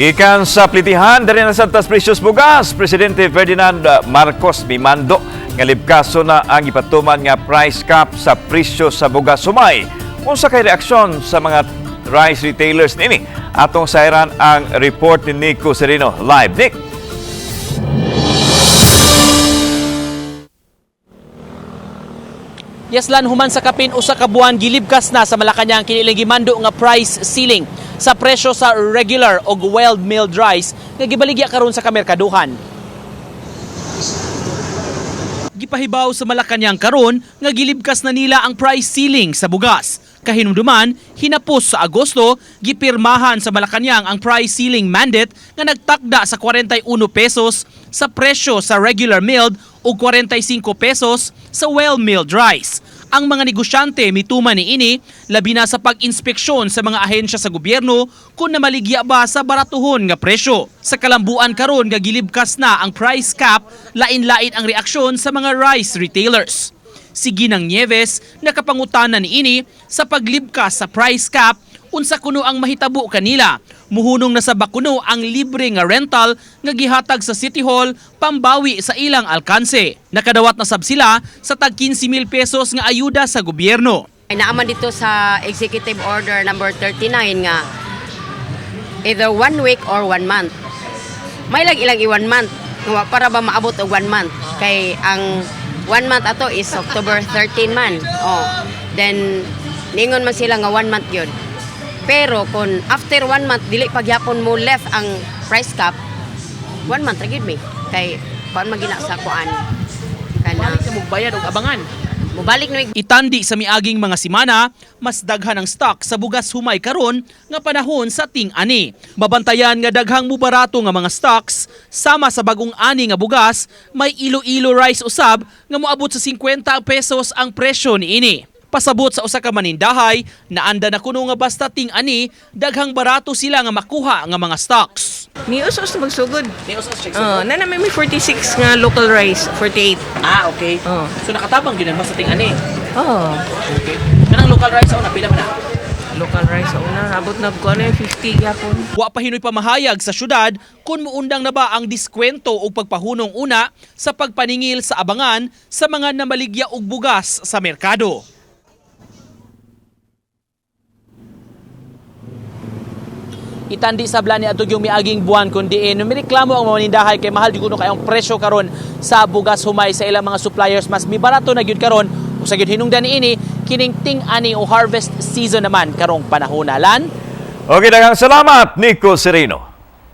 Gikan sa plitihan diri na sa tas presyos bugas, Presidente Ferdinand Marcos mimando nga libkaso na ang ipatuman nga price cap sa presyo sa bugas sumay. Unsa kay reaksyon sa mga rice retailers niini? Atong sayran ang report ni Nico Sereno live. Nick. Yes, Lan, human sa kapin usa ka buwan gilibkas na sa Malacañang kini gimando nga price ceiling sa presyo sa regular og well milled rice nga gibaligya karon sa kamerkaduhan. Gipahibaw sa Malacañang karon nga gilibkas na nila ang price ceiling sa bugas. Kahinumduman, hinapos sa Agosto, gipirmahan sa Malacañang ang price ceiling mandate nga nagtakda sa 41 pesos sa presyo sa regular milled ug 45 pesos sa well-milled rice. Ang mga negosyante mituman niini labi na sa pag-inspeksyon sa mga ahensya sa gobyerno kung namaligya ba sa baratuhon nga presyo. Sa kalambuan karon nga gilibkas na ang price cap, lain-lain ang reaksyon sa mga rice retailers. Si Ginang Nieves nakapangutana niini sa paglibkas sa price cap unsa kuno ang mahitabo kanila. Muhunong na sa bakuno ang libre nga rental nga gihatag sa City Hall pambawi sa ilang alkanse. Nakadawat na sab sila sa tag 15,000 pesos nga ayuda sa gobyerno. Ay naaman dito sa Executive Order number 39 nga either one week or one month. May lang ilang i-one month. Nga para ba maabot og one month? Kay ang one month ato is October 13 man. Oh. Then ningon man sila nga one month yun. Pero kung after one month dili pagyapon mo left ang price cap, one month ra gyud mi. Kay kuan man gina sa kuan. Kana Bayad og abangan. mobalik na Itandi sa miaging mga simana, mas daghan ang stock sa bugas humay karon nga panahon sa ting-ani. Mabantayan nga daghang mubarato nga mga stocks sama sa bagong ani nga bugas, may Iloilo rice usab nga moabot sa 50 pesos ang presyo niini. Pasabot sa usa ka manindahay, naanda na kuno nga basta ting-ani, daghang barato sila nga makuha nga mga stocks. Ni us magsugod. Ni us Oh, na namin may 46 nga local rice, 48. Ah, okay. Oh. So nakatabang gyud basta ting-ani. Oh, Okay. Kanang local rice una pila man na? local rice sa una abot na ko ano yung 50 gyapon. Wa pa hinoy pamahayag sa syudad kung muundang na ba ang diskwento o pagpahunong una sa pagpaningil sa abangan sa mga namaligya og bugas sa merkado. Itandi sa ni adto yung miaging buwan kun diin mireklamo ang mga manindahay kay mahal jud kuno kayong presyo karon sa bugas humay sa ilang mga suppliers, mas mibarato na gyud karon ug sa gyud hinungdan niini kining ting-ani o harvest season naman karong panahon. Lan. Okay, daghang salamat, Nico Sereno.